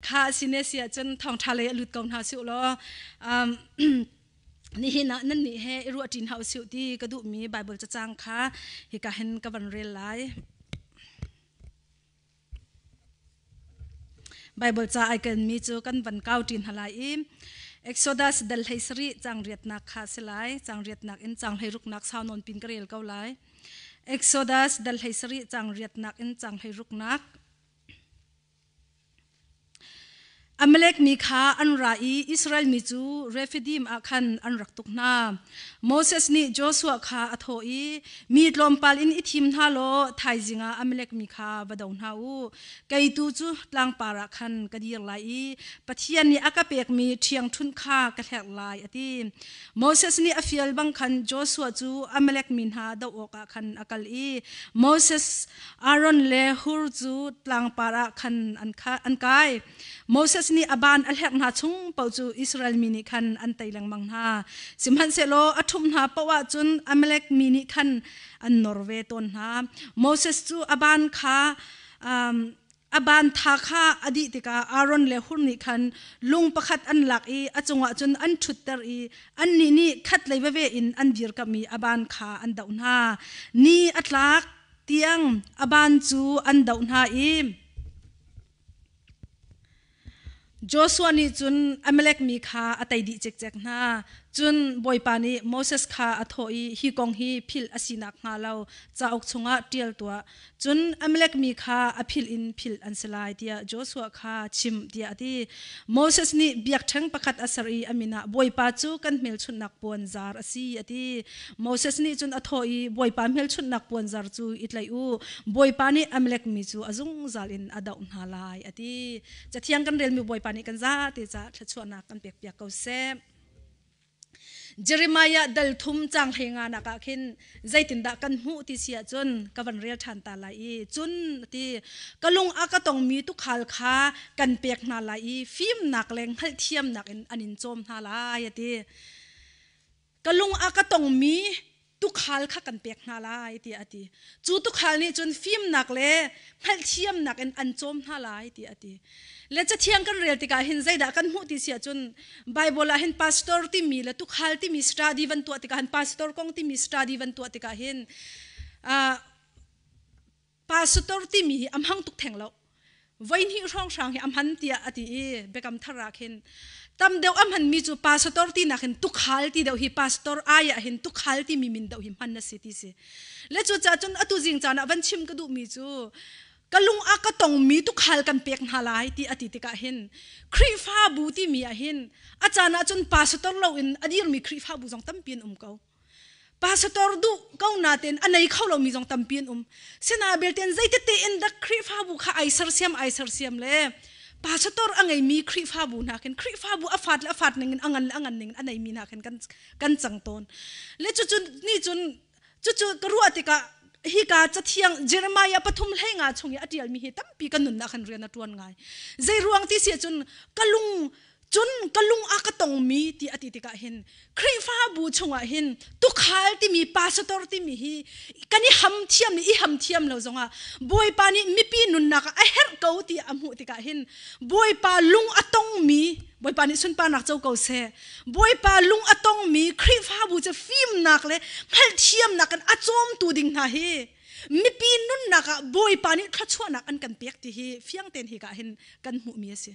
Kha sine sia cun thawngtha lei a lut ko hna su law nihin ah nan nih he i ruah ṭin hau siu ti ka duhmi Bible cacang kha hika hin ka van rel lai. Bible ca ai kenmi cu kan van kau ṭin hna lai i Exodus dal hlei sarih cang riatnak kha si lai. Cang riatnak in cang hlei ruknak sau nawn pin ka rel ko lai. Exodus dal hlei sarih cang riatnak in cang hlei ruknak. Amalek mi kha an ra i Israel mi cu Refidim ah khan an rak tuk hna. Moses nih Joshua kha a thawh i, Mi tlawmpal in i thim hna law thaizing ah Amalek mi kha va do hna u. Kei tu cu tlangpar ah khan ka dir lai i Pathian nih a ka pekmi ṭhiangṭhunh kha ka hlerh lai, a ti. Moses nih a fial bang khan Joshua cu Amalek mi hna doh awkah khan a kal i Moses Aaron le Hur cu tlangpar ah khan an kai. Moses nih a ban a hlek hna chung paoh cu Israel mi nih khan an tei lengmang hna. Sihmanhsehlaw a ṭhumh hna paoh ahcun Amalek mi nih khan an nor ve tawn hna. Moses cu a ban kha a ban tha kha a dih tikah Aaron le Hur nih khan lung pakhat an lak i a cungah cun an ṭhutter i annih nih khatlei veve in an dirkamh i a ban kha an doh hna. Ni a tlak tiang a ban cu an doh hna i Joshua nih cun Amalek mi kha a tei dih cikcek hna. Cun Bawipa nih Moses kha a thawh i, Hi kong hi philh a si nakhnga lo cauk chungah ṭial tuah. Cun Amalek mi kha a philh in philh an si lai, tiah Joshua kha chim, tiah a ti. Moses nih biakṭheng pakhat a ser i a min ah Bawipa cu kan hmelchunhnak puanzar a si, a ti. Moses nih cun a thawh i, Bawipa hmelchunhnak puanzar cu i tlaih u. Bawipa nih Amalek mi cu a zungzal in a doh hna lai, a ti. Cathiang kan relmi Bawipa nih kan zate caah thluachuahnak kan pekpiak ko seh. Jeremiah dal thum cang hlei nga nak ah khin zeitindah kan hmuh ti si ahcun ka van rel ṭhan ta lai i cun ti ka lung a ka tongmi tukhal kha kan pek hna lai i fimnak le hngalhthiamnak in an in cawm hna lai a ti. Ka lung a ka tongmi tukhal kha kan pek hna lai tiah a ti. Cu tukhal nih cun fimnak le hngalhthiamnak in an cawm hna lai tiah a ti. Le cathiang kan rel tikah hin zeidah kan hmuh ti si ahcun Bible ah hin pastor timi le tukhal timi study van tuah tikah hin pastor kong timi study van tuah tikah hin pastor timi hi a hmang tuk theng lo. Voi hnih hrawnghrang hi a hman tiah a ti i Biakam Thar ah khin tam deuh a hmanmi cu pastor tinak hin tukhal ti deuh hi pastor ai ah hin tukhal timi min deuh hi hman a si ti si. Le cucaah cun atu zing caan ah van chim ka duhmi cu ka lung a ka tongmi tukhal kan pek hna lai ti a ti tikah hin Khrihfabu timi ah hin a caan ah cun pastor loin a dirmi Khrihfabu zong tampi an um ko. Pastor duh ko nain a nei kho lomi zong tampi an um. Sina belte in zeitete in dak Khrihfabu kha ai sersiam ai sersiam le pastor a ngeimi Khrihfabu hna khin Khrihfabu a fat le a fat ning in a ngan le a ngan ning in a neimi hna khin kan kan cang tawn. Le cucu ni cun cucu ka ruah tikah hika cathiang Jeremiah pathum hlei nga chung i a ṭialmi hi tampi kan nunnak khan rian a ṭuan ngai. Zei ruang ti si ahcun ka lung Cun ka lung a ka tongmi ti a ti tikah hin Khrihfabu chungah hin tukhal timi pastor timi hi kan i ham thiam i ham thiam lo zongah Bawipa nih mipi nunnak ah a herh ko ti a hmuh tikah hin Bawipa lung a tongmi Bawipa nih sunparnak co ko seh Bawipa lung a tongmi Khrihfabu cu fimnak le hngalhthiamnak in a cawmtu ding hna hi mipi nunnak ah Bawipa nih thluachuahnak an kan pek ti hi fiang tein hika hin kan hmuhmi a si.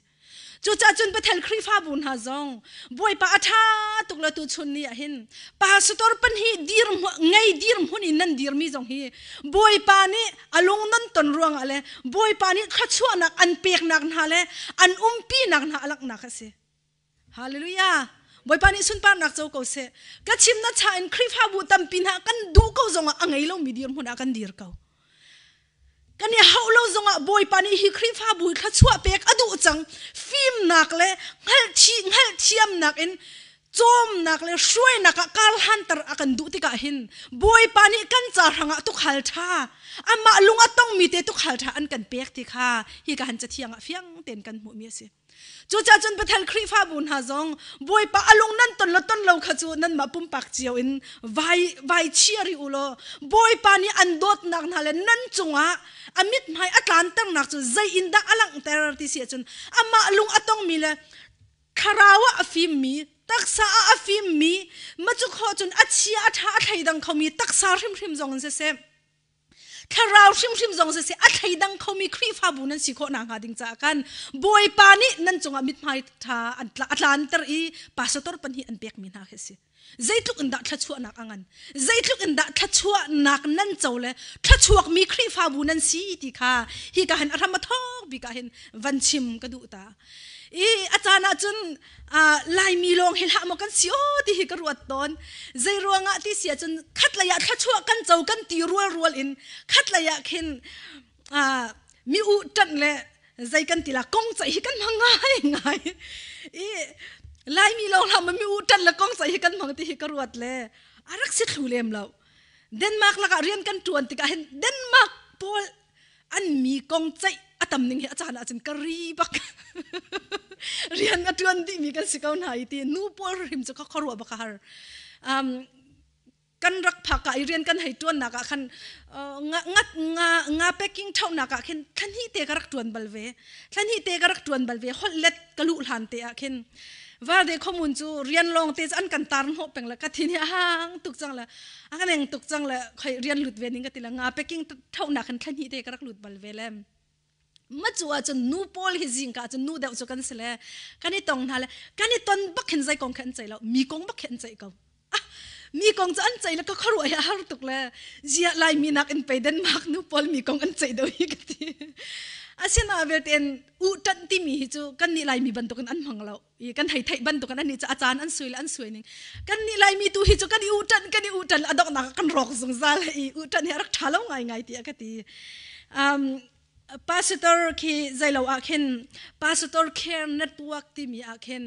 Cucaah cun Bethel Khrihfabu hna zong Bawipa a ṭha tuk le tuchun ni ah hin pastor pahnih dir ngei dirhmun in nan dirmi zong hi Bawipa nih a lung nan ton ruangah le Bawipa nih thluachuahnak an peknak hna le an umpinak hna a langhnak a si. Hallelujah. Bawipa nih sunparnak co ko seh. Ka chim na cha in Khrihfabu tampi hna kan duh ko zongah a ngei lomi dirhmun ah kan dir ko. Kan i hauh lo zongah Bawipa nih hi Khrihfabu hi thluachuah pek a duh cang. Fimnak le hngalhthiamnak in Cawmnak le hruainak ah kar hlanter a kan duh tikah hin Bawipa nih kan ca hrangah tukhal ṭha amah lung a tongmi te tukhal ṭha an kan pek ti kha hi ka han cathiang ah fiang tein kan hmuhmi a si. Cucaah cun Bethel Khrihfabu hna zong Bawipa a lung nan ton lo ton lo kha cu nanmah pumpak cio in vai vai chia rih u law Bawipa nih an dawtnak hna le nan cungah a mithmai a tlanternak cu zei in dah a langhter ti si ahcun amah lung a tongmi le thlarau ah a fimmi taksa ah a fimmi macu khawh cun a chia a ṭha a thleidang khomi taksa hrimhrim zong in siseh thlarau hrimhrim zong siseh a thleidang khomi Khrihfabu nan si khawh nakhnga ding caah kan Bawipa nih nan cungah mithmai ṭha an a tlanter i pastor pahnih an pekmi hna khi a si. Zeitluk in dah thluachuahnak a ngan? Zeitluk in dah thluachuahnak nan co le thluachuakmi Khrihfabu nan si ti kha hi ka hin a hram a thawk bik ah hin van chim ka duh ta. I a caan ah cun Laimi lawng hi hlah maw kan si aw ti hi ka ruat tawn. Zei ruangah ti si ahcun khatlei ah thluachuah kan co kan ti rual rual in khatlei ah khin mi u ṭanh le zei kan ti la kong ceih hi kan hmang ngai ngai. I Laimi lawng hlah maw mi u ṭanh le kong ceih hi kan hmang ti hi ka ruat le a rak si thlu lem lo. Denmark lakah rian kan ṭuan tikah hin Denmark pawl an mi kong ceih a tam ning hi a caan ahcun ka ri bak rian a ṭuan dihmi kan si ko hna i ti nu pawl hrim cu ka khuaruah bak a har um, kan rak phak ah i rian kan hei ṭuannak ah khan nga nga nga nga packing ṭhonak ah khin thla te ka rak ṭuan bal ve thla te ka rak ṭuan bal ve holh let ka luh hlan te ah khin Varde khomun cu rian lawng te an kan tar hnawh peng le ka thin hi a hang tuk cang le a ka neng tuk cang le khoi rian lut ve ning ka ti le nga packing thonak in thla hnih te ka rak lut bal ve le ma cu ah cun nu pawl hi zingka cun nu deuh cu kan si le kan i tong hna le kan i ton bak hin zei kong khe an ceih lo mi kong bak khi an ceih ko ah mi kong cu an ceih le ka khuaruah hi a har tuk le zia lai mi nak in pei Denmark nu pawl mi kong an ceih do hi ka ti asina vialten u ṭanh timi hi cu kan nih laimi bantukin an hmang lo i kan hei theih bantukin an nih cu a caan an sui le an sui ning kan nih laimi tu hi cu kan i u ṭanh kan i u ṭanh a donghnak kan rawk zungzal i u ṭanh hi a rak ṭha lo ngai ngai tiah ka ti um, pastor khi zeilo ah khin pastor care network timi ah khin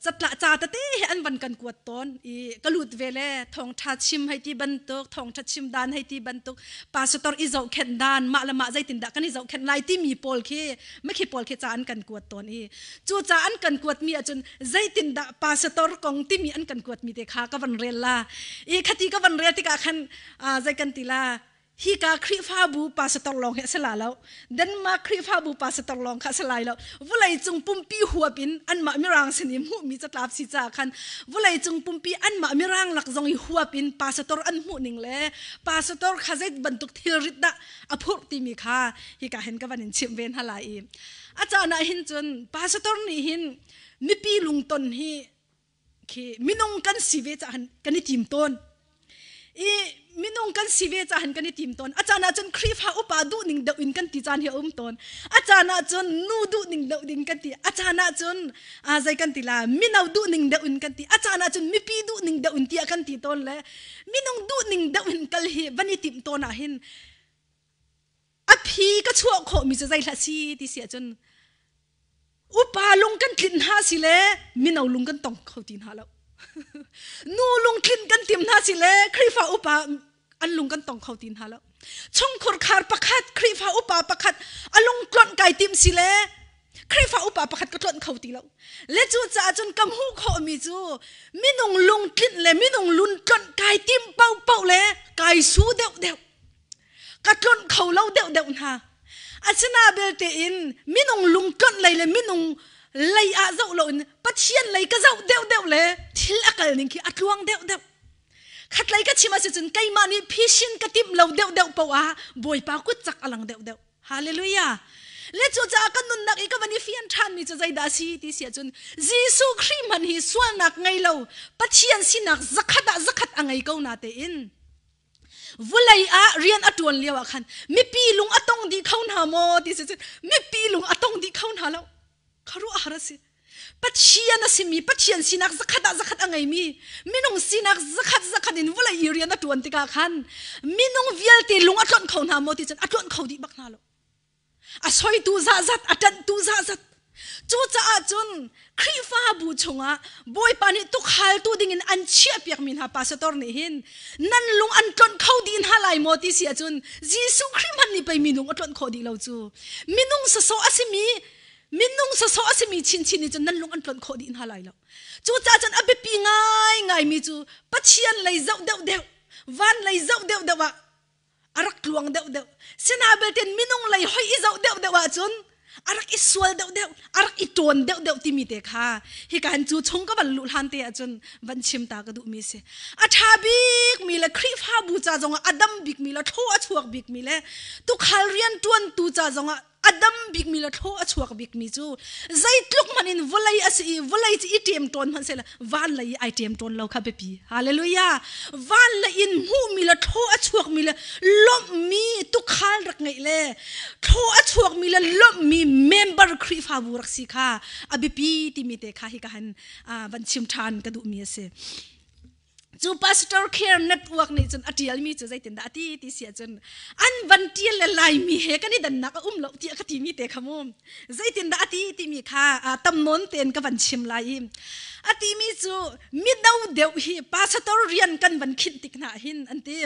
catla ca tete hi an van kan kuat tawn i ka lut ve le thawngtha chim hei ti bantuk thawngtha chim dan hei ti bantuk pastor i zohkhenh dan mah le mah zeitindah kan i zohkhenh lai timi pawl khi mikhi pawl khi ca an kan kuat tawn i cu ca an kan kuat mi ahcun zeitindah pastor kong timi an kan kuat mi te kha ka van rel la i khati ka van rel tikah khan zei kan ti la hika Khrihfabu pastor lawng hi a si la lo Denmark Khrihfabu pastor lawng kha a si lai lo vulei cung pumpi huap in anmah mirang sin i hmuhmi catlap si caah khan vulei cung pumpi anmah mirang lak zong i huap in pastor an hmuh ning le pastor kha zei bantuk thilrit dah a phurh timi kha hika hin ka van in chimh ve hna lai i a caan ah hin cun pastor nih hin mipi lungton hi khi minung kan si ve caah kan i tim tawn i minung kan si ve caah kan i tim tawn a caan ah cun Khrihfa upa duh ning deuh in kan ti caan hi a um tawn a caan ah cun nu duh ning deuh ding kan ti a caan ah cun zei kan ti la mino duh ning deuh in kan ti a caan ah cun mipi duh ning deuh in tiah kan ti tawn le minung duh ning deuh in kal hi van i timh tawn ah hin a phi ka chuah khawh mi cu zei hlah si ti si ahcun upa lung kan tlinh hna si le mino lung kan tong kho ti hna lo nu lung tlinh kan tim hna si le Khrihfa upa an lung kan tong kho ti hna lo chungkhur khar pakhat Khrihfa upa pakhat a lung tlonh kai tim si le Khrihfa upa pakhat ka tlonh kho ti lo le cu caah cun ka hmuh khawh mi cu minung lung tlinh le minung lun tlonh kai tim paohpaoh le kai su deuh deuh ka tlonh kho lo deuh deuh hna asina belte in minung lung tlonh lei le minung lei ah zoh lo in pathian lei ka zoh deuh deuh le thil a kal ning khi a tluang deuh deuh khatlei ka chim asicun keimah nih phishin ka timh lo deuh deuh poah ah bawipa kut cak a lang deuh deuh hallelujah le cu caah kan nunnak i ka van i fian ṭhan mi cu zeidah a si ti si ahcun Jesuh Khrih hmanh hi sualnak ngei lo Pathian sinak zakhat ah zakhat a ngei ko na tein Vulei ah rian a ṭuan lio ah khan mipi lung a tong dih kho hna maw ti si cun mipi lung a tong dih kho hna lo. Khuaruahhar a si. Pathian a simi Pathian sinak zakhat ah zakhat a ngeimi minung sinak zakhat zakhat in vulei i rian a ṭuan tikah khan minung vialte lung a tlonh kho hna maw ti cun a tlonh kho dih bak hna lo. A soitu zahzat, a ṭanhtu zahzat. Cucaah cun Khrihfabu chungah Bawipa nih tukhaltu dingin an chiahpiakmi hna pastor nih hin nan lung an tlonh kho dih hna lai maw ti si ahcun Jesuh Khrih hmanh nih pei minung a tlonh khawh dih lo cu. Minung sawsawh a simi minung sawsawh a simi chinchin nih cun nan lung an tlonh khawh dih hna lai lo. Cucaah cun a biapi ngaingaimi cu Pathian lei zoh deuhdeuh, van lei zoh deuhdeuh ah a rak tluang deuhdeuh. Sinabelte minung lei hoi i zoh deuhdeuh ahcun a rak i sual deuhdeuh, a rak i ṭawn deuhdeuh timi te kha hika hin cu chung ka van luh hlan te ahcun van chim ta ka duhmi si. A ṭha bikmi le Khrihfabu ca zongah a dam bikmi le thlaw a chuak bikmi le tukhal rianṭuantu ca zongah a dam bikmi le thlaw a chuak bikmi cu zeitluk hmanh in vawlei a si i vawlei cu i ṭem ṭawn hmanh sehla van lei i ai ṭem ṭawn lo kha biapi. Hallelujah! Van lei in hmuhmi le thlaw a chuakmi le lawmhmi tukhal rak ngeih le thlaw a chuakmi le lawmhmi member Khrihfabu rak si kha a biapi timi te kha hika han van chim ṭhan ka duhmi a si. Cu Pastor Care Network nih cun a ṭialmi cu zeitindah a ti ti si ahcun an van ṭial le Laimi he kan i dannak a um lo tiah ka timi te kha mu. Zeitindah a ti timi kha tam nawn tein ka van chim lai i a timi cu mino deuh hi pastor rian kan van khinh tik hna hin an ti.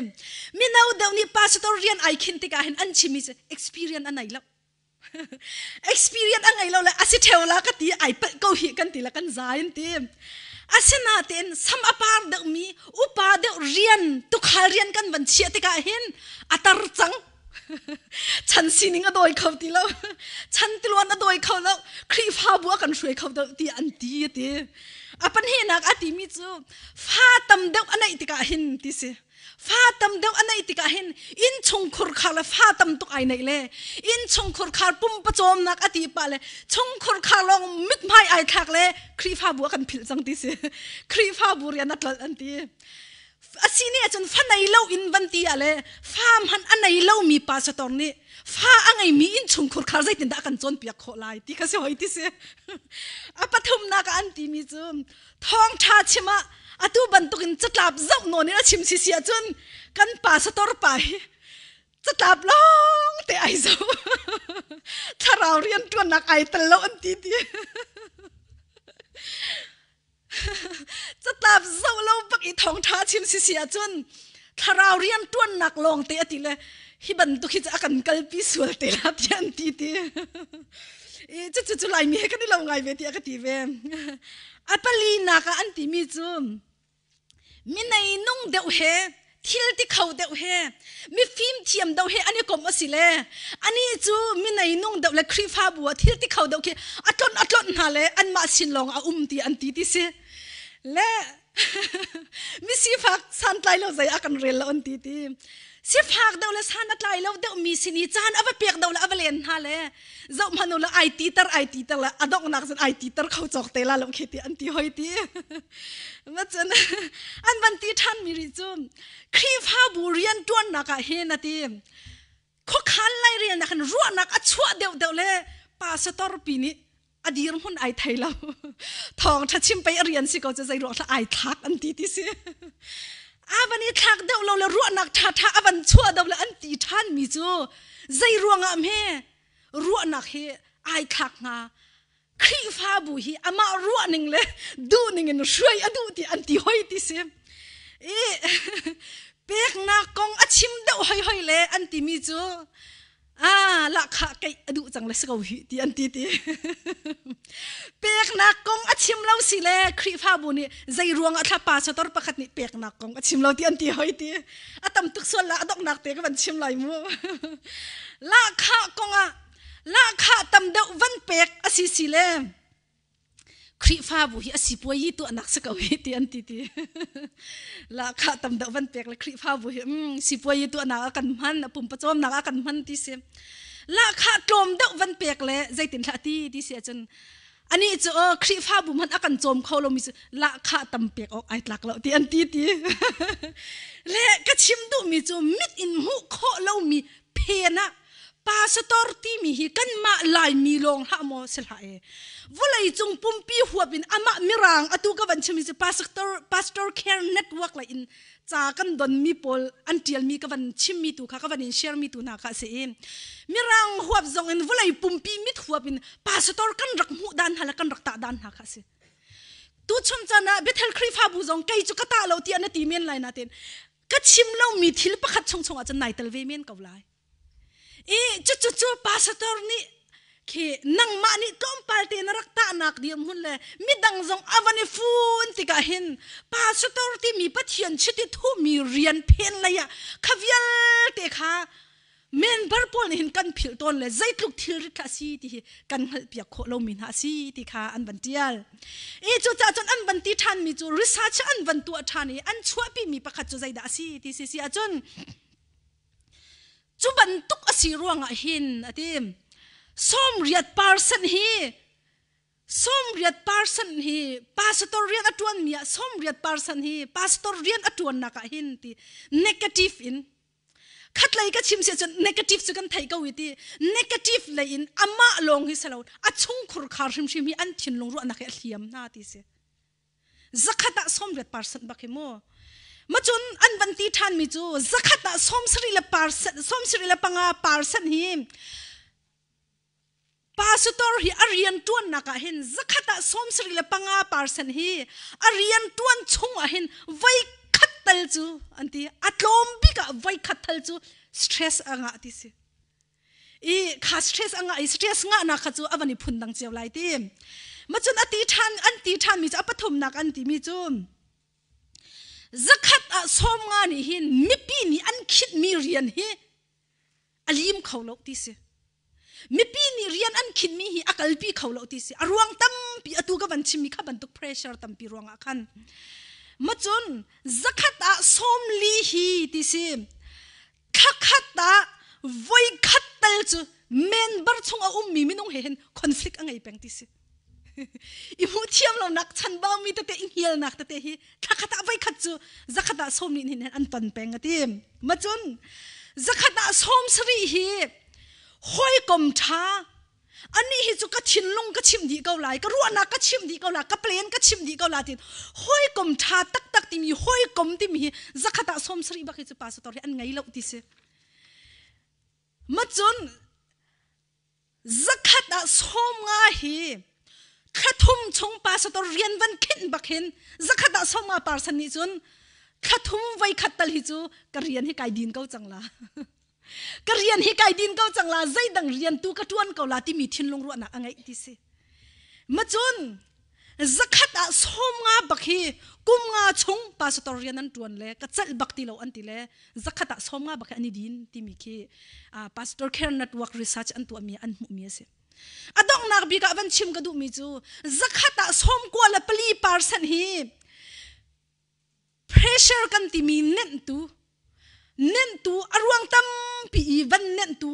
Mino deuh nih pastor rian ai khinh tikah hin an chimmi cu experience a nei lo. Experience a ngei lo le a si ṭheo la ka ti ai palh ko hi kan ti le kan za in ti. Asinain sam a par deuhmi upa deuh rian tukhal rian kan van chiah tikah hin a tar cang. Chan sining a dawi kho ti lo. Chan tiluan a dawi kho lo. Khrihfabu a kan hruai kho deuh ti an ti a ti. A pahnihnak a timi cu fa tam deuh a neih tikah hin ti si. Fa tam deuh a neih tikah hin innchung khurkhar le fa tam tuk ai neih le innchung khurkhar pumpacawmnak a ti pah le chung khurkhar lawng mithmai ai thlak le Khrihfabu a kan philh cang ti si. Khrihfabu rian a tlolh an ti. A si nih ahcun fa nei lo in van ti ah le fa hmanh a nei lomi pastor nih fa a ngeimi innchung khurkhar zeitindah a kan cawnpiak khawh lai ti kha si hoi ti si. A pathumnak ah an timi cu thawngṭha chim ah atu bantukin catlap zoh nawn in a chim sisi ahcun kan pastor pa hi catlap lawng te ai zoh thlarau rian ṭuannak ai tel lo an ti ti catlap zoh lo bak i thawngṭha chim sisi ahcun thlarau rian ṭuannak lawng te a ti le hi bantuk hi cu a kan kalpi sual te la ti an ti ti i cucu cu Laimi he kan i lo ngai ve tiah ka ti ve. A palinak ah an timi cu mi neinung deuh he thil ti kho deuh he mi fimthiam deuh he an i komh a si le ani cu mi neinung deuh le Khrihfabu ah thil ti kho deuh khi a tlonh a tlonh hna le anmah sin lawng a um ti an ti ti si le mi sifak santlai lo zei a kan rel lo an ti ti sifak deuh le san a tlai lo deuh mi sin i caan a va pek deuh le a va len hna le zoh hmanh u la ai ti ter ai ti ter le a donghnak cun ai ti ter kho cawk te la lo khi ti an ti hoi ti ma cun an van ti ṭhan mi ri cu Khrihfabu rian ṭuannak ah hin a ti khuakhan lairelnak in ruahnak a chuah deuh deuh le pastor pi nih a dirhmun ai thei lo thawng ṭha chim pei a rian si ko cu zei ruah ai thlak an ti ti si a van i thlak deuh lo le ruahnak ṭha ṭha a van chuah deuh le an ti ṭhan mi cu zei ruangah hme ruahnak hi ai thlak hnga Khrihfabu hi amah ruahning le duhning in hruai a duh ti an ti hoi ti si i peknak kong a chim deuh hoi hoi le an timi cu ah lahkhah keih a duh cang le si ko hi ti an ti ti peknak kong a chim lo si le Khrihfabu nih zei ruang ah thla pastor pakhat nih peknak kong a chim lo ti an ti hoi ti a tam tuk sual la a donghnak te ka van chim lai mu lahkhah kong ah lahkhah tam deuh van pek a si si le Khrihfabu hi a sipuai yi tuahnak si ko hi ti an ti ti. Lahkhah tam deuh van pek le Khrihfabu hi sipuai yi tuahnak a kan hman, a pumpa cawmnak a kan hman ti si. Lahkhah tlawm deuh van pek le zeitin hlah ti ti si ahcun anih cu aw Khrihfabu hmanh a kan cawm kho lomi cu lahkhah tam pek awk ai tlak lo ti an ti ti. Le ka chim duhmi cu mit in hmuh khawh lomi phen ah. Pastor timi hi kanmah Laimi lawng hlah maw si hlah e. Vawlei cung pumpi huap in amah mirang atu ka van chimmi cu pastor pastor care network lei in ca kan donmi pawl an ṭialmi ka van chimmi tu kha ka van in share mi tu hna kha a si i mirang huap zong in vawlei pumpi mit huap in pastor kan rak hmuh dan hna le kan rak tah dan hna kha a si. Tu chum caan ah Bethel Khrihfabu zong kei cu ka tah lo tiah na ti men lai natin ka chim lomi thil pakhat chung chungah cun nai tel ve men ko lai. I cucu cu pastor nih khi nangmah nih tlawmpal te na rak tahnak dirhmun le midang zong a van i fun tikah hin pastor timi Pathian chiti thuhmi rian phen lei ah kha vialte kha member pawl nih hin kan philh tawn le zeitluk thilrit kha a si ti hi kan hngalhpiak khawh lomi hna a si ti kha an van tial. I cucaah cun an van ti ṭhanmi cu research an van tuah ṭhan i an chuahpimi pakhat cu zeidah a si ti si si ahcun Cu bantuk a si ruangah hin a ti. 80% hi 80% hi pastor rian a ṭuanmi ah 80% hi pastor rian a ṭuannak ah hin ti negative in khatlei ka chim si cun negative cu kan theih ko i ti negative lei in amah lawng hi salo a chungkhur khar hrimhrim hi an thinlung ruahnak hi a hliam hna ti si. Zakhat ah 80% bak hi mu. Macun an van ti ṭhanmi cu zakhat ah 70 le percent 75% hi pastor hi a rian ṭuannak ah hin zakhat ah 75% hi a rian ṭuan chung ah hin voi khat tal cu an ti a tlawm bik ah voi khat tal cu stress a ngah ti si. I kha stress a ngah i stress ngahnak kha cu a van i phun dang cio lai ti. Macun a ti ṭhan an ti ṭhanmi cu a pathumnak an timi cu zakhat ah 50 nih hin mipi nih an khinhmi rian hi a lim kho lo ti si. Mipi nih rian an khinhmi hi a kalpi kho lo ti si. A ruang tampi atu ka van chimmi kha bantuk pressure tampi ruangah khan. Macun zakhat ah 40 hi ti si. Thlakhat ah voikhat tal cu member chung a ummi minung he hin conflict a ngei peng ti si. I hmuh thiam lonak chanbau mi tete i ngialnak tete hi thlakhat ah voikhat cu zakhat ah sawm nih hin an ton peng a ti. Macun zakhat ah 70 hi hawikom ṭha Anih hi cu ka thinlung ka chimh dih ko lai, ka ruahnak ka chimh dih ko lai, ka plan ka chimh dih ko lai tiin hawikom ṭha taktak timi hawikom timi hi zakhat ah 70 bak hi cu pastor hi an ngei lo ti si. Macun zakhat ah 50 hi thla thum chung pastor rian van khinh bak hin zakhat ah 50 parsan nih cun thla thum voi khat tal hi cu ka rian hi kai din ko cang la. Ka rian hi kai din ko cang la zeidang rian tu ka tuan ko la timi thinlung ruahnak a ngeih ti si. Macun zakhat ah 50 bak hi kum nga chung pastor rian an tuan le ka celh bak ti lo an ti le zakhat ah 50 bak hi an i din timi khi pastor care network research an tuahmi an hmuhmi a si. A donghnak bik ah van chim ka duhmi cu zakhat ah 94% hi Pressure kan timi nenhtu nenhtu a ruang tampi i van nenhtu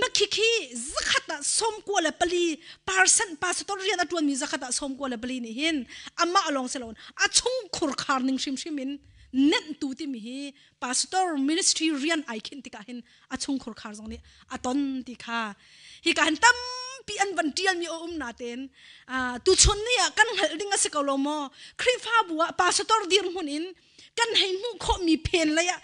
makhikhi zakhat ah 94% pastor rian a ṭuanmi zakhat ah 94 nih hin amah lawng si loin a chungkhur khar ning hrimhrim in nenhtu timi hi pastor ministry rian ai khinh tikah hin a chungkhur khar zong nih a ton ti kha hika hin tampi an van ṭialmi a um natein tuchun ni ah kan hngalh ding a si ko lo maw Khrihfabu ah pastor dirhmun in kan hei hmuh khawhmi phen lei ah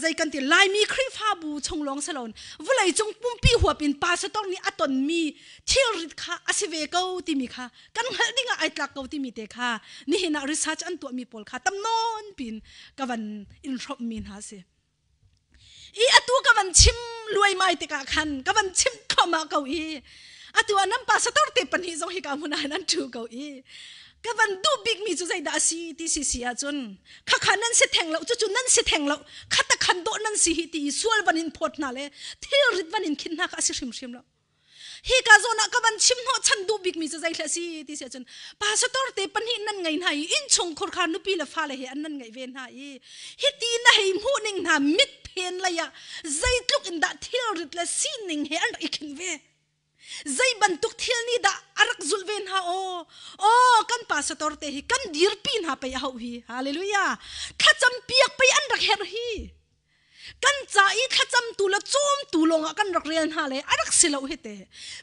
zei kan ti Laimi Khrihfabu chung lawng si loin vawlei cung pumpi huap in pastor nih a tonmi thilrit kha a si ve ko timi kha kan hngalh ding ah ai tlak ko timi te kha nihin ah research an tuahmi pawl kha tam nawn pin ka van in hrawmhmi hna si. I atu ka van chim luaimai tikah khan ka van chim thluahmah ko i atu ah nan pastor te pahnih zong hika hmun ah nan ṭhu ko i ka van duh bikmi cu zeidah a si ti si si ahcun khakha nan si theng lo cucu nan si theng lo khata khan dawh nan si hi ti i sual van in phawt hna le thilrit van in khin hna kha a si hrimhrim lo. Hika zawn ah ka van chim hnawhchan duh bikmi cu zei hleh si ti si ahcun pastor te pahnih nan ngei hna i innchungkhur kha nupi le fale he an nan ngeih ve hna i hiti na hei hmuh ning hna mit phen lei ah zeitluk in dah thilrit le sining he an rak i khinh ve zei bantuk thil nih dah a rak zulh ve hna aw aw kan pastor te hi kan dirpi hna pei a hauh hi hallelujah thlacam piak pei an rak herh hi. Kan ca i thlacamtu le cawmtu lawngah kan rak rel hna le a rak si lo hi te.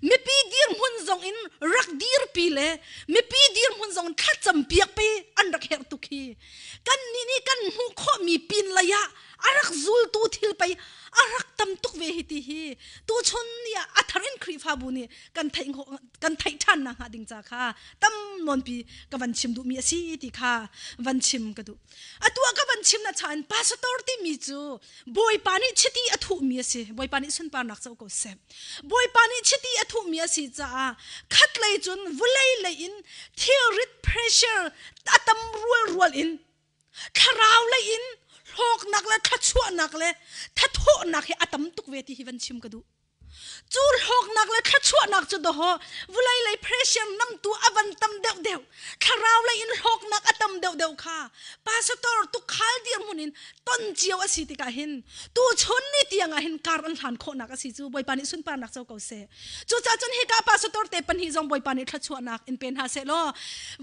Mipi dirhmun zong in rak dirpi le mipi dirhmun zong thlacam piak pe an rak herh tuk hi. Kan nih nih kan hmuh khawhmi pin lei ah a rak zultu thil pei a rak tam tuk ve hi ti hi tuchun ni ah a thar in Khrihfabu nih kan theih kan theih ṭhan nak hnga ding ca kha tam nawnpi ka van chim duhmi a si ti kha van chim ka duh. Atu ah ka van chim na chan pastor timi cu Bawipa nih chiti a thuhmi a si. Bawipa nih sunparnak co ko seh. Bawipa nih chiti a thuhmi a si caah khatlei cun vulei lei in thilrit pressure a tam rual rual in thlarau lei in hlawknak le thluachuahnak le thathawhnak hi a tam tuk ve ti hi van chim ka duh. Cu hlawknak le thluachuahnak cu dawhaw vulei lei pressure namtu a van tam deuhdeuh thlarau lei in hlawknak a tam deuhdeuh kha pastor tukhal dirhmun in ton cio a si tikah hin tuchun ni tiang ah hin kar an hlan khawhnak a si cu Bawipa nih sunparnak co ko seh. Cucaah cun hika pastor te pahnih zong Bawipa nih thluachuahnak in pe hna seh law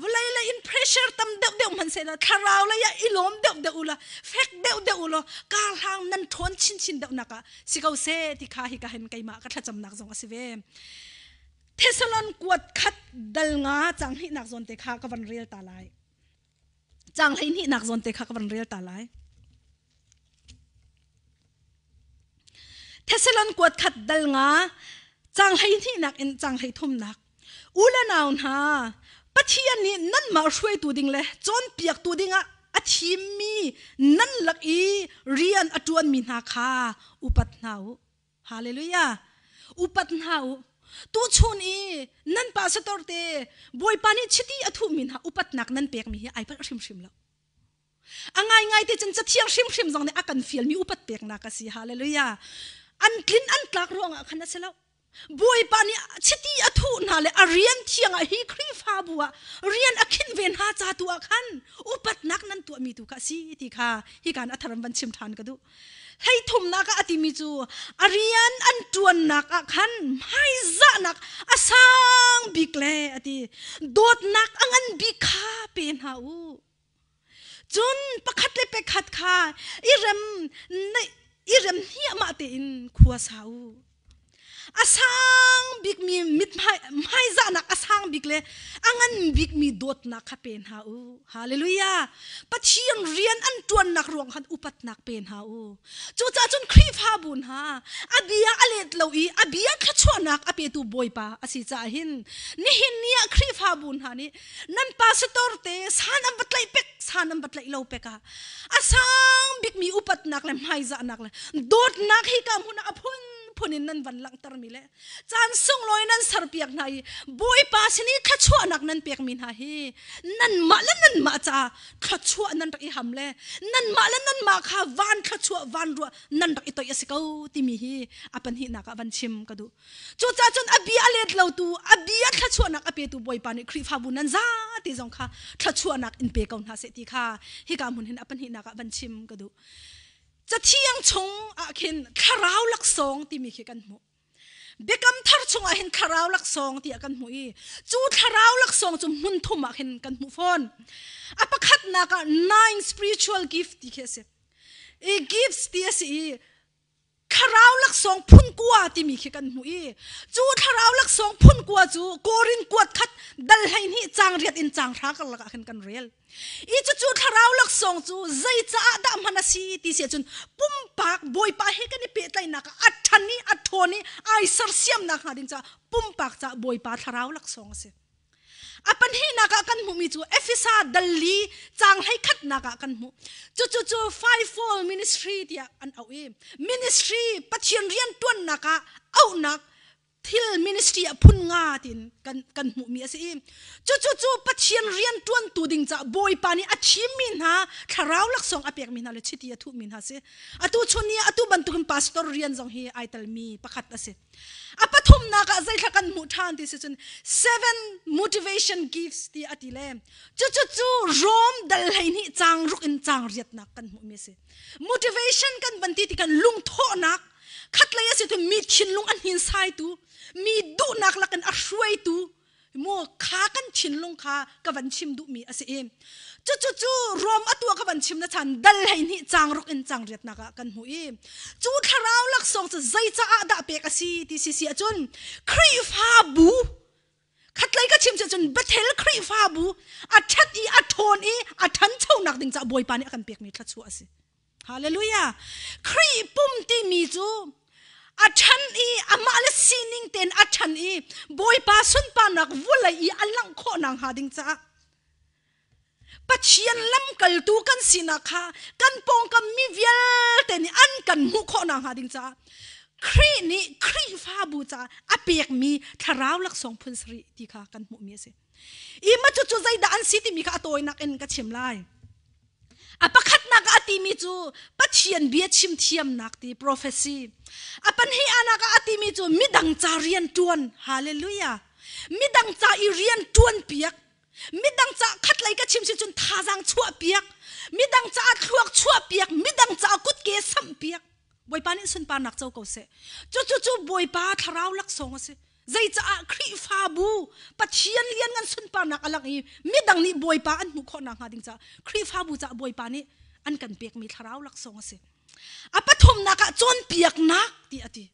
vulei lei in pressure tam deuhdeuh hmanh seh law thlarau lei ah i lawm deuhdeuh u law fek deuhdeuh u law kar hlang nan ṭhawn chinchin deuhnak ah si ko seh ti kha hika hin keimah ka thlacamnak zong a si ve. Thessalon kuat khat dal nga cang hnihnak zawn te kha ka van rel ta lai. Cang hlei hnihnak zawn te kha ka van rel ta lai. Thessalon kuat khat dal nga cang hlei hnihnak in cang hlei thumnak. U le nau hna, Pathian nih nanmah hruaitu ding le cawnpiaktu dingah a thimmi nan lak i rian a ṭuanmi hna kha upat hna u. Hallelujah! Upat hna u. Tuchun i nan pastor te Bawipa nih chiti a thuhmi hna upatnak nan pekmi hi ai palh hrimhrim lo. A ngaingai te cun cathiang hrimhrim zong nih a kan fialmi upat peknak a si. Hallelujah! An tlin an tlak ruangah khan a si lo. Bawipa nih chiti a thuh hna le a rian thiang ah hi Khrihfabu ah rian a khinh ve hna ca tu ah khan upatnak nan tuahmi tu kha a si ti kha hikan a tharam van chim ṭhan ka duh. Hleithumnak ah a timi cu a rian an ṭuannak ah khan hmaizahnak a sang bik le a ti dawtnak a ngan bik kha pe hna u. Cun pakhat le pakhat kha i rem i rem hniahmah tein khua sa u. A sang bikmi mithmai hmaizahnak a sang bik le a ngan bikmi dawtnak kha pe hna u. Hallelujah. Pathian rian an ṭuannak ruang khan upatnak pe hna u. Cucaah cun Khrihfabu hna a bia a let lo i a bia thluachuahnak a petu Bawipa a si caah hin nihin ni ah Khrihfabu hna nih nan pastor te san an va tlaih pek san an va tlaih lo pek ah a sang bikmi upatnak le hmaizahnak le dawtnak hi ka hmun ah a phun phun in nan van langhter mi le caan sunglawi nan serpiak hna i Bawipa sin i thluachuahnak nan pekmi hna hi nanmah le nanmah ca thluachuah nan rak i ham le nanmah le nanmah kha van thluachuah van ruah nan rak i toih a si ko timi hi a pahnihnak ah van chim ka duh. Cucaah cun a bia a let lotu, a bia thluachuahnak a petu Bawipa nih Khrihfabu nan zate zong kha thluachuahnak in pe ko hna seh ti kha hika hmun hin a pahnihnak ah van chim ka duh. Cathiang chung ah khin thlarau laksawng timi khi kan hmuh. Biakam thar chung ah hin thlarau laksawng tiah kan hmuh i cu thlarau laksawng cu hmun thum ah khin kan hmuh fawn. A pakhatnak ah nine spiritual gift ti khi a si. I gifts ti a si i thlarau laksawng phun kua timi khi kan hmuh i cu thlarau laksawng phun kua cu Korin kuat khat dal 12 cang riat in cang hra karlak ah khin kan rel. I cucu thlarau laksawng cu zei caah dah hman a si ti si ahcun pumpak Bawipa he kan i pehtlaihnak ah a ṭhan i a ṭhawn i ai sersiamnak hnga ding caah pumpak caah Bawipa thlarau laksawng a si. A pahnihnak ah kan hmuhmi cu Efesa dal li caang hleikhatnak ah kan hmuh. Cucu cu fivefold ministry tiah an auh i ministry Pathian rianṭuannak ah auhnak thil ministry ah phun nga tiin kan kan hmuhmi a si i cucu cu Pathian rian ṭuantu ding caah Bawipa nih a thimmi hna thlarau laksawng a pekmi hna le chiti a thuhmi hna si. Atu chun ni ah atu bantukin pastor rian zong hi ai telmi pakhat a si. A pathumnak ah zeithla kan hmuh ṭhan ti si cun seven motivation gifts ti a ti le cucu cu Rome dal 12 caang ruk in caang riatnak kan hmuhmi a si. Motivation kan van ti ti kan lungthawhnak khatlei a si tu mi thinlung a hninsaitu mi duhnak lakin a hruaitu. Mu kha kan thinlung kha ka van chim duhmi a si i cucu Rom atu ka van chim na chan dal hei hnih cang ruk in cang riatnak ah kan hmu i cu thlarau laksawng cu zei caah dah pek a si ti si si ahcun Khrihfabu khatlei ka chim cun Bethel Khrihfabu a ṭhat i a ṭhawn i a ṭhanchonak ding caah Bawipa nih a kan pekmi thluachuah a si. Hallelujah! Khrih pum timi cu a ṭhan i amah le sining tein a ṭhan i Bawipa sunparnak vulei i a langh khawhnak hnga ding caah Pathian lamkaltu kan sinak kha kan pawngkam mi vialte nih an kan hmuh khawhnak hnga ding caah Khrih nih Khrihfabu caah a pekmi thlarau laksawng phun sarih ti kha kan hmuhmi a si. I ma cucu zeidah an si timi kha a tawinak in ka chim lai. A pakhatnak ah a timi cu Pathian bia chim thiamnak ti prophecy. A pahnih anak ah a timi cu midang ca rian ṭuan. Hallelujah. Midang ca i rian ṭuan piak. Midang ca khatlei ka chim si cun thazaang chuah piak. Midang caah thluak chuah piak. Midang caah kutke samh piak. Bawipa nih sunparnak co ko seh. Cucu cu Bawipa thlarau laksawng a si. Zeicaah Khrihfabu Pathian lianngan sunparnak a lang i midang nih Bawipa an hmuh khawh nakhnga ding caah Khrihfabu caah Bawipa nih an kan pekmi thlarau laksawng a si. A pathumnak ah cawnpiaknak ti a ti.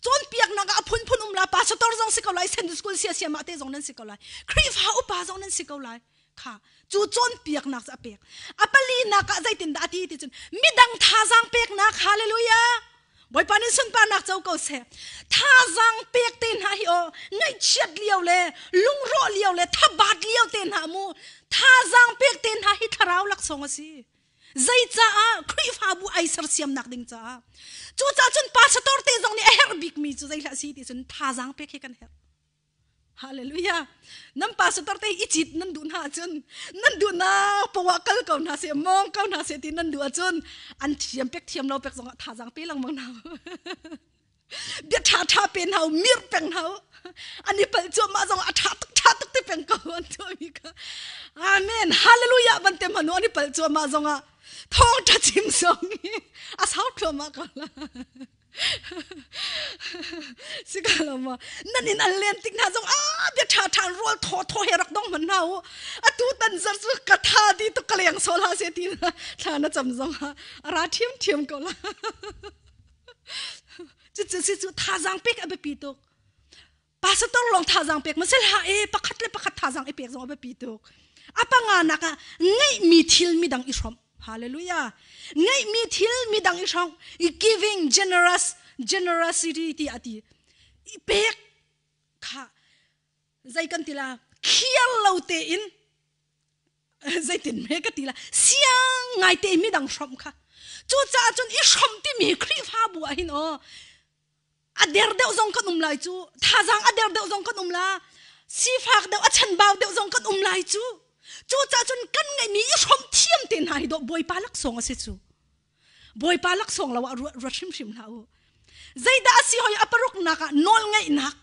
Cawnpiaknak ah a phunphun um la pastor zong si ko lai, Sunday school sia siamah te zong nan si ko lai, Khrihfa upa zong nan si ko lai. Kha cu cawnpiaknak cu a pek. A palinak ah zeitindah a ti ti cun midang thazaang peknak hallelujah Bawipa nih sunparnak co ko seh. Thazaang pek te hna hi aw ngaihchiat lio le lungrawh lio le thabat lio te hna mu thazaang pek te hna hi thlarau laksawng a si. Zeicaah Khrihfabu ai sersiamnak ding caah. Cucaah cun pastor te zong nih a herh bikmi cu zei hlah si ti cun thazaang pek hi kan herh. Hallelujah. Nan pastor te i cit nan duh hna ahcun nan duhnak poah kal ko hna seh mong ko hna seh ti nan duh ahcun an thiam pek thiam lo pek zongah thazaang pe lengmang hna. Bia ṭha ṭha pe hna u, mir peng hna u. An i palh cuahmah zongah a ṭha tuk ṭha tuk ti peng ko an tuahmi kha. Amen. Hallelujah ban te hmanu an i palh cuahmah zongah thawngṭha chim zong hi a sau thluahmah ko la. Si ka lo ma nan in an len tik hna zong a bia tha tha rual thaw thaw he rak dong hman hna u atu tan zar cu ka tha di to ka leng sol ha se ti thla na cham zong ha ra thiam thiam ko la cu cu si cu thazaang pek a biapi tuk pastor lawng thazaang pek ma sel ha e pakhat le pakhat thazaang i pek zong a biapi tuk a panga nak ah ngeihmi thil midang i hrawmh hallelujah ngeihmi thil midang i hrawmh i giving generous generosity ti a ti i pek kha zei kan ti la khial lo tein zeitin me ka ti la siang ngai te midang hrawmh kha cucaah cun i hrawmh timi Khrihfabu ah hin aw a der deuh zong kan um lai cu thazaang a der deuh zong kan um la sifak deuh a chanbau deuh zong kan um lai cu cucaah cun kan ngeihmi i hrawm thiam te hna hi dawh bawipa laksawng a si cu bawipa laksawng lo ah ruat hrimhrim hlah u zeidah a si hoi a paruknak ah nawl ngeihnak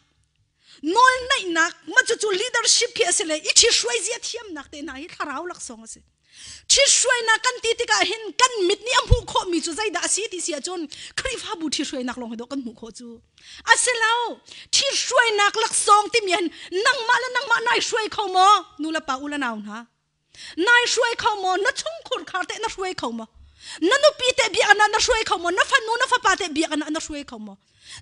nawl neihnak ma cucu leadership khi a si le i ṭhihruai zia thiamnak te hna hi thlarau laksawng a si Ṭhithruainak kan ti tikah hin kan mit nih a hmuh khawhmi cu zeidah a si ti si ahcun Khrihfabu ṭhithruainak lawng hi dawh kan hmuh khawh cu. A si lo. Ṭhithruainak laksawng timi hin nangmah le nangmah nai hruai kho maw? Nu le pa u le nau hna. Nai hruai kho maw? Na chungkhur khar teh na hruai kho maw? Na nupi teh biakinn ah na hruai kho maw? Na fanu na fapa teh biakinn ah na hruai kho maw?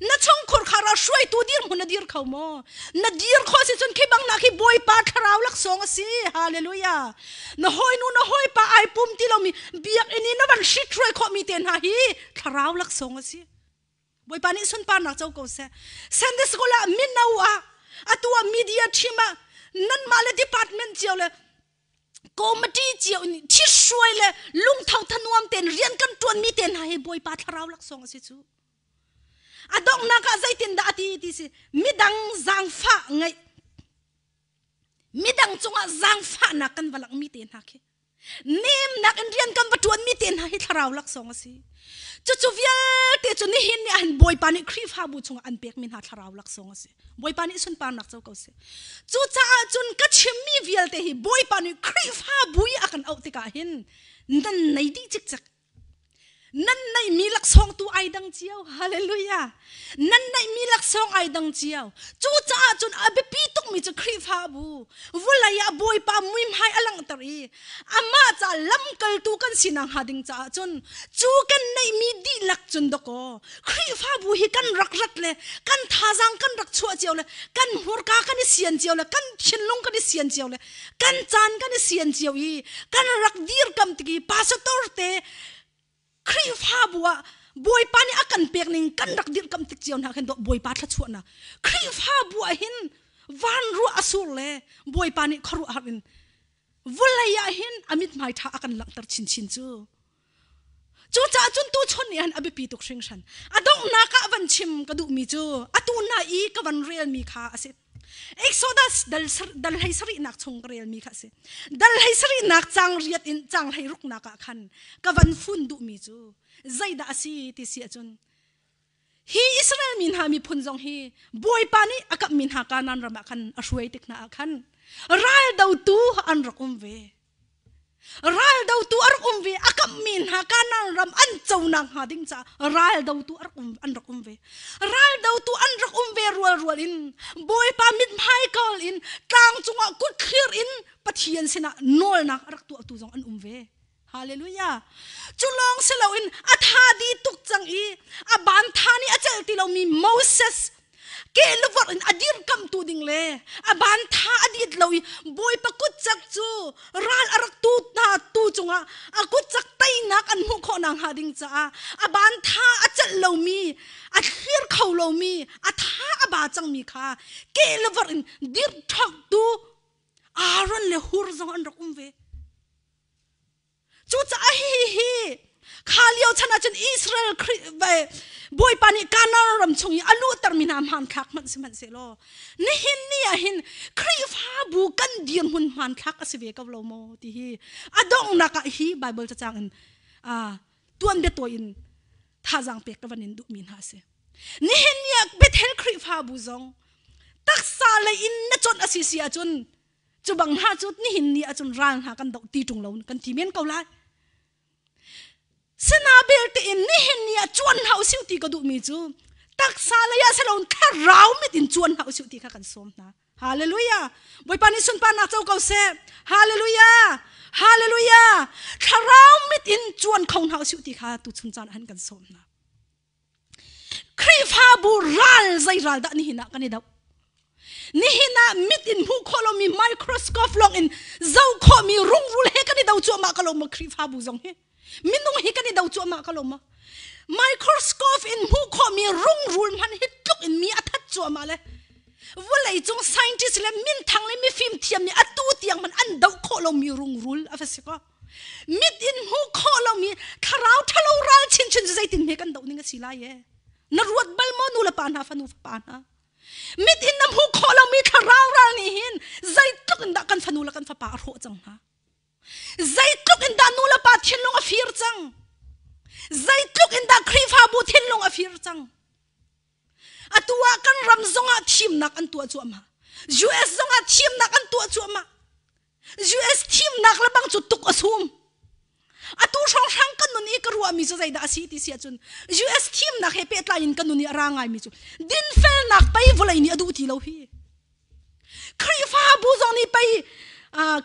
Na chungkhur khar ah hruaitu dirhmun na dir kho maw? Na dir khawh si cun khi bang nak hi Bawipa thlarau laksawng a si. Hallelujah. Na hawinu na hawipa ai pum ti lomi biakinn i na van hrit hruai khawhmi te hna hi thlarau laksawng a si. Bawipa nih sunparnak co ko seh. Sunday school ah mino ah atu ah media team ah nanmah le department cio le committee cio nih thithruai le lungtho thanuam tein rian kan ṭuanmi te hna hi Bawipa thlarau laksawng a si cu. A donghnak ah zeitindah a ti ti si midang zaangfah ngeih midang cungah zaangfahnak kan va langhmi te hna khi nemnak in rian kan va ṭuanmi te hna hi thlarau laksawng a si. Cucu vialte cu nihin ni ahhin Bawipa nih Khrihfabu chungah an pekmi hna thlarau laksawng a si. Bawipa nih sunparnak co ko seh. Cucaah cun ka chimmi vialte hi Bawipa nih Khrihfabu i a kan auh tikah hin nan nei dih cikcek. Nan neihmi laksawng tu ai dang cio. Hallelujah. Nan neihmi laksawng ai dang cio. Cucaah cun a biapi tukmi cu Khrihfabu vulei ah Bawipa muihmai a langhter i amah ca lamkaltu kan sinak hnga ding caah cun cu kan neihmi dihlak cun dakaw Khrihfabu hi kan rak rat le kan thazaang kan rak chuah cio le kan hmurka kan i sian cio le kan thinlung kan i sian cio le kan caan kan i sian cio i kan rak dirkam tik i pastor te Khrihfabu ah Bawipa nih a kan pek ning kan rak dirhkamh tik cio hna khin Bawipa thluachuahnak Khrihfabu ah hin van ruah a sur le Bawipa nih khuaruahhar in vawlei ah hin a mithmai ṭha a kan langhter chinchin cu. Cucaah cun tuchun nih han a biapi tuk hringhran. A donghnak ah van chim ka duhmi cu atu na i ka van relmi kha a si. Exodus dal dal hlei sarihnak chung ka relmi kha a si. Dal hlei sarihnak cang riat in cang hlei ruknak ah khan ka van fun duhmi cu zeidah a si ti si ahcun hi Israel mi hna miphun zong hi Bawipa nih a kamhmi hna Kanaan ram ah khan a hruai tik hna ah khan ral dotu an rak um ve. Ral dotu a rak um ve. A kamhmi hna Kanaan ram an conak hnga ding caah ral dotu a rak um, an rak um ve. Ral dotu an rak um ve rual rual in Bawipa mithmai kawl in tlang cungah kut thlir in Pathian sinah nawlnak a rak tuahtu zong an um ve. Hallelujah. Cu lawng si loin a tha di tuk cang i a ban tha nih a celh ti lomi Moses ke luvorh in a dirkamtu ding le a ban tha a dit lo i Bawipa kut cak cu ral a rak tu hna tu cungah a kut cak teinak an hmuh khawh nak hnga ding caah a ban tha a celh lomi a thlir kho lomi a tha a ba cangmi kha ke luvorh in dirh ṭhawktu Aaron le Hur zong an rak um ve. Cucaah hihi kha lio chan ahcun Israel Bawipa nih Kanaan ram chung i a luhtermi hna hmanthlak hmanh sihmanhsehlaw nihin ni ah hin Khrihfabu kan dirhmun hmanthlak a si ve ko lo maw ti hi a donghnak ah hi Bible cacang in tuanbia tawi in thazaang pek ka van in duhmi hna a si. Nihin ni ah Bethel Khrihfabu zong taksa lei in na chawnh a si si ahcun Cu bang hna cu nihin ni ahcun ral hna kan doh ti ṭung lo kan ti men ko lai. Sina belte in nihin ni ah cuan hna usih ti ka duhmi cu taksa lei ah siloin thlarau mit in cuan hna usih ti kha kan sawm hna. Hallelujah. Bawipa nih sunparnak co ko seh. Hallelujah. Hallelujah. Thlarau mit in cuan kho hna usih ti kha tuchun caan ah kan sawm hna. Khrihfabu ral zei ral dah nihin ah kan i doh? Nihin ah mit in hmuh khawh lomi microscope lawng in zoh khawhmi rungrul he kan i do cuahmah ka lo maw Khrihfabu zong hi? Minung hi kan i do cuahmah ka lo maw? Microscope in hmuh khawhmi rungrul hmanh hi tluk in mi a that cuahmah le vawlei cung scientist le minthang le mifim thiam nih atu tiang hmanh an doh khawh lomi rungrul a va si kaw. Mit in hmuh khawh lomi thlarau ṭhalo ral chinchin cu zeitin hme kan doh ning a si lai e? Na ruat bal maw nu le pa hna fanu fapa hna? Mit in na hmuh khawh lomi thlarau ral nih hin zeitluk in dah kan fanu le kan fapa a hrawh cang hna? Zeitluk in dah nu le pa thinlung a fir cang? Zeitluk in dah Khrihfabu thinlung a fir cang? Atu ah kan ram zongah thimnak an tuah cuahmah. US zongah thimnak an tuah cuahmah. US thimnak le bang cu tuk a sum. Atu hrawnghrang kan nun i ka ruahmi cu zeidah a si ti si ahcun US thimnak he pehtlai in kan nun i a ra ngaimi cu dinfelnak pei vawlei nih a duh ti lo hi. Khrihfabu zong nih pei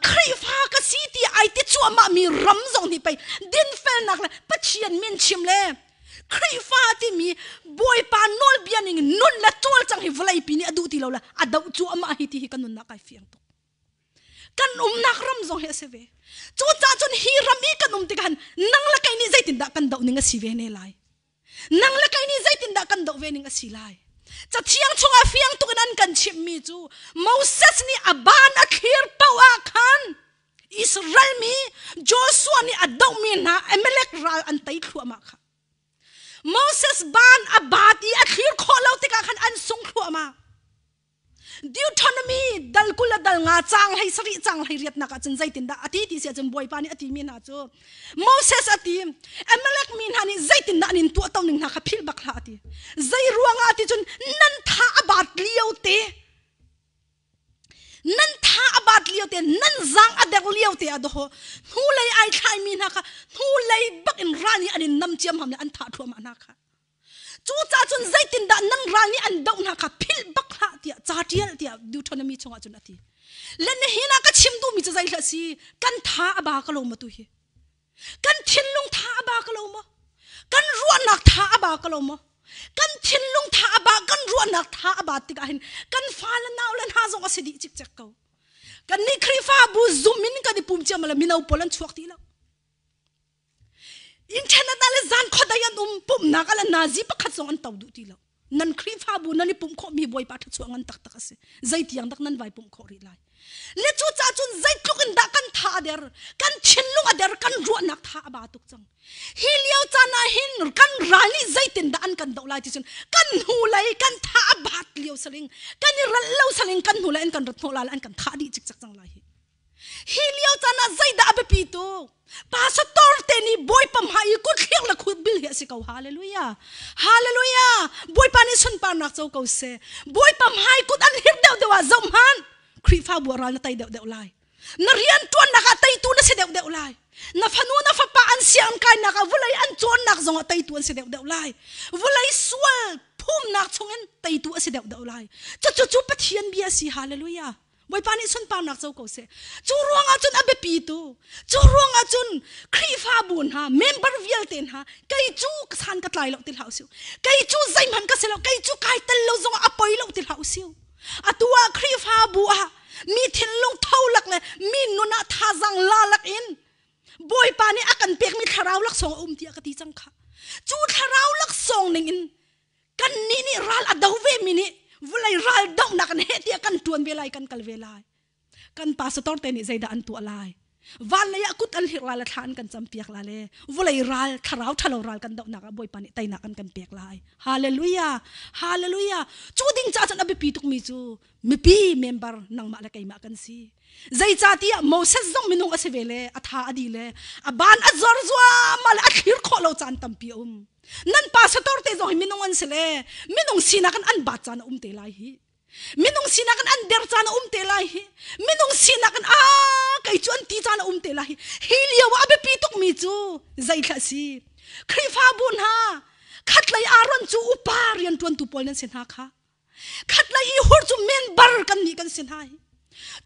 Khrihfa ka si ti ai ti cuahmah mi ram zong nih pei dinfelnak le Pathian min chim le Khrihfa timi Bawipa nawlbia ning nun le cawlcang hi vawleipi nih a duh ti lo le a doh cuahmah hi ti hi kan nunnak ai fiang tuk. Kan umnak ram zong hi a si ve. Cucaah cun hi ram i kan um tikah hin nang le kei nih zeitindah kan doh ning a si ve ne lai. Nang le kei nih zeitindah kan doh ve ning a si lai. Cathiang chungah fiang tuk in an kan chimhmi cu Moses nih a ban a thlir paoh ah khan Israel mi Joshua nih a dohmi hna Amalek ral an tei thluahmah kha. Moses ban a bat i a thlir khawh lo tikah khan an sung thluahmah. Deuteronomy dal 20 le dal nga cang hlei sarih cang hlei riatnak ah cun zeitindah a ti ti si ahcun Bawipa nih a timi hna cu Moses a ti Amalek mi hna nih zeitindah an in tuahto ning hna kha philh bak hlah a ti zei ruangah ti cun nan tha a bat lio te. Nan tha a bat lio te nan zang a der lio te a doho hnulei ai thlai mi hna kha hnulei bak in ral nih an in nam ciam ham le an thah thluahmah hna kha. Cucaah cun zeitindah nan ral nih an doh hna kha philh bak hlah tiah ca ṭial tiah Deuteronomy chungah cun a ti. Le nihin ah ka chim duhmi cu zei hlah si kan tha a ba ka lo maw tu hi? Kan thinlung tha a ba ka lo maw? Kan ruahnak tha a ba ka lo maw? Kan thinlung tha a ba kan ruahnak tha a ba tikah hin kan fa le nau le hna zong a si dih cikcek ko. Kan nih Khrihfabu zum in kan i pum ciam le mino pawl an chuak ti lo. Internet ah le zan khuadei an um pumhnak ah le nazi pakhat zong an to duh ti lo. Nan Khrihfabu nan i pumh khawhmi Bawipa thluachuah ngan taktak a si. Zeitiang dak nan vai pumh khawh rih lai. Le cucaah cun zeitluk in dah kan tha a der, kan thinlung a der, kan ruahnak tha a ba tuk cang. Hi lio caan ah hin kan ral nih zeitin dah an kan doh lai ti cun kan hnulei kan tha a bat lio saling, kan i ralh lo saling kan hnulei an kan rat hnawh lai an kan thah dih cikcek cang lai hi. Hi lio caan ah zeidah a biapi tuk? Pastor te nih Bawipa hmai i kut thliak le khut bil hi a si ko. Hallelujah. Hallelujah. Bawipa nih sunparnak co ko seh. Bawipa hmai kut an hir deuh deuh ah zoh hmanh. Khrihfabu ah ral na tei deuh deuh lai. Na rian ṭuannak ah teitu na si deuh deuh lai. Na fanu na fapa an sianginn kainak ah vulei an cawnnak zong ah teitu an si deuh deuh lai. Vulei sual phumnak chungin teitu a si deuh deuh lai. Cucu cu Pathian bia a si. Hallelujah. Bawipa nih sunparnak co ko seh. Cu ruangah cun a biapi tu, cu ruangah cun Khrihfabu hna, member vialte hna, kei cu san ka tlai lo ti hlah usih. Kei cu zeihmanh ka si lo, kei cu kai tel lo zongah a poi lo ti hlah usih. Atu ah Khrihfabu ah mi thinlung tho lak le mi nun ah thazang la lak in Bawipa nih a kan pekmi thlarau laksawng a um tiah ka ti cang kha. Cu thlarau laksawng ning in Kannih nih ral a do vemi nih vawlei ral dohnak in heh tiah kan ṭuan ve lai, kan kal ve lai. Kan pastor te nih zeidah an tuah lai? Van lei ah kut an hlirh lai le thla an kan campiak lai le vawlei ral, thlarau ṭhalo ral kan dohnak ah Bawipa nih teinak an kan pek lai. Hallelujah! Hallelujah! Cu ding caah cun a biapi tukmi cu mipi member nangmah le keimah kan si. Zeicahtiah Moses zong minung a si ve le a tha a di le a ban a zor zuahmah le a thlir khawh lo caan tampi a um. Nan pastor te zong hi minung an si le minung sinak in an bat caan a um te lai hi. Minung sinak in an der caan a um te lai hi. Minung sinak in a kei cu an ti caan a um te lai hi. Hi lio ah a biapi tukmi cu zeithla si. Khrihfabu hna khatlei Aaron cu upa rianṭuantu pawl nan si hna kha. Khatlei i hur cu member kan nih kan si hna hi.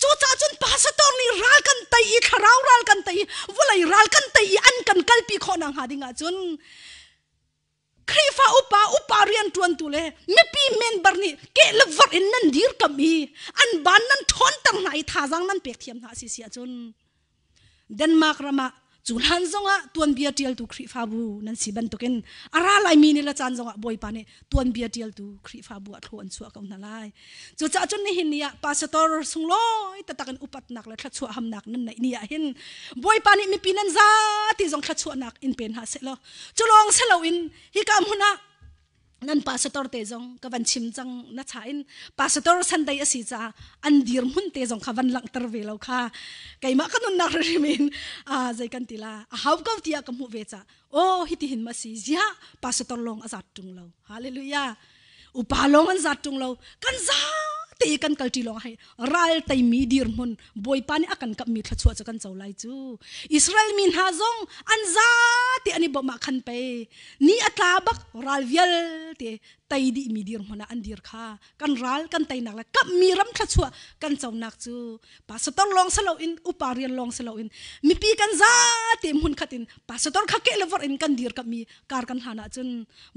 Cucaah cun pastor nih ral kan tei i thlarau ral kan tei i vawlei ral kan tei i an kan kalpi khawh nakhnga ding ahcun Khrihfa upa upa rianṭuantu le mipi member nih keh le vorh in nan dirkamh i an ban nan ṭhawnter hna i thazaang nan pek thiam hna a si si ahcun Denmark ram ah cu hlan zongah tuanbia ṭialtu Khrihfabu nan si bantukin a ra laimi ni le caan zongah Bawipa nih tuanbia ṭialtu Khrihfabu ah thlaw an chuah ko hna lai. Cucaah cun nihin ni ah pastor sunglawi taktak in upatnak le thluachuah hamnak nan neih ni ah hin Bawipa nih mipi nan zati zong thluachuahnak in pe hna seh law cu lawng si loin hika hmun ah nan pastor te zong ka van chim cang na cha in pastor Sunday a si caah an dirhmun te zong kha van langhter ve lo kha keimah ka nunnak hrim in zei kan ti la a hau ko tiah ka hmuh ve ca oh hiti hin ma si ziah pastor lawng a zat tung lo hallelujah upa lawng an zat tung lo kan za te kan kalṭi lawng hai ral teimi dirhmun Bawipa nih a kan kapmi thluachuah cu kan co lai cu Israel mi hna zong an za te an i bawmh ah khan pei ni a tla bak ral vialte tei dihmi dirhmun ah an dir kha kan ral kan teinak le kapmi ram thluachuah kan conak cu pastor lawng si loin upa rian lawng si loin mipi kan zate hmun khat in pastor kha ke le vor in kan dir kapmi kar kan hlan ahcun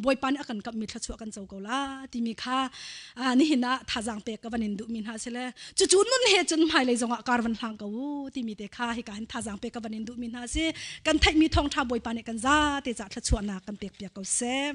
Bawipa nih a kan kamhmi thluachuah kan co ko la timi kha nihin ah thazaang pek ka van in duhmi hna si le cucu nun he cun hmailei zongah kar van hlang ko u timi te kha hika hin thazaang pek ka van in duhmi hna si kan theihmi thawngṭha Bawipa nih kan zate cah thluachuahnak kan pek piak ko seh.